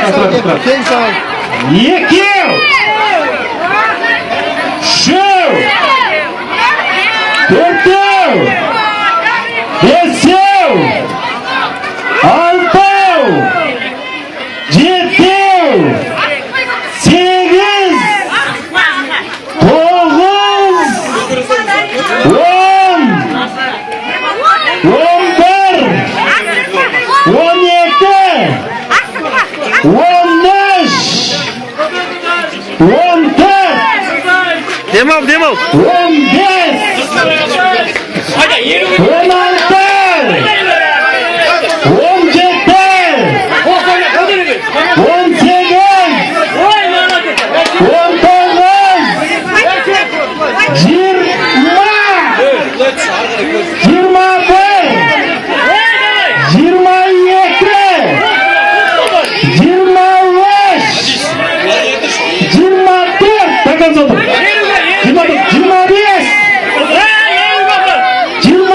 Тең саған. Екеу, үшеу, төртеу, бесеу, алтау, жетеу, сегіз, тоғыз, 10, 11, 12, 13, 14, Демал, демал. 15, 16, 17, 18, 19, 20, 21, 22, 23, 24, до конца отыр. 24, 25, 26,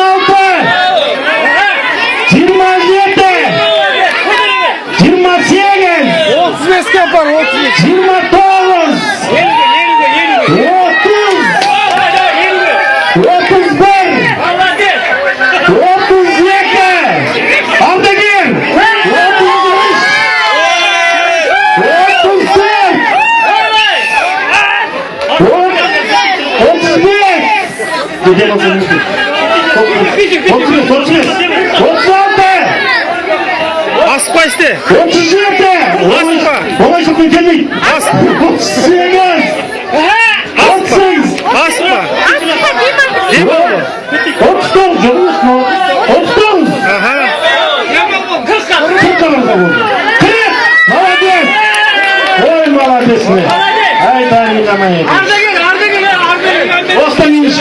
27, 28, 35-ке апар, 35. 29, 30, 31, 32, ардагер, 33, 34, 35, 35, 35, 36, Асықпа, істе. 37, Асықпа. Оңайшылықпен келмейді. 38, 38, Асықпа. Демал. 39, жоқ, 39, Аха. 40-қа барса болды. 40, молодец! Ой, молодец. Ай, Дарина моя. Осыдан кейін.